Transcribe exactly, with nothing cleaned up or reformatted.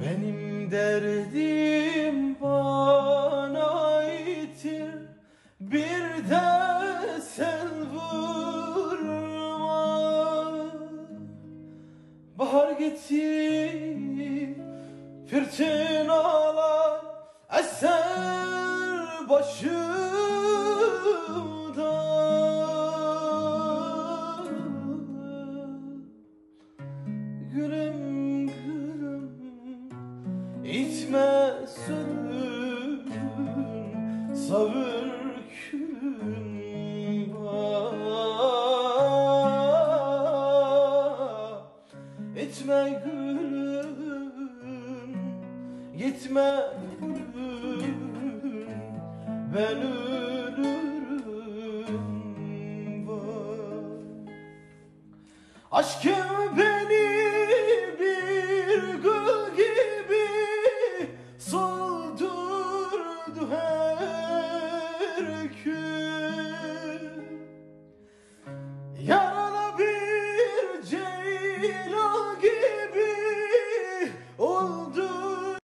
Benim derdim bana yeter, bir de sen vurma. Bahar getir, fırtınalar eser başımda. Gülüm, gülüm, itme sönün, savur külün var. Itme gülüm, gitme gülüm, ben ölürüm var. Aşkım beni bir gül gibi soldurdu her gün. Yaralı bir ceylan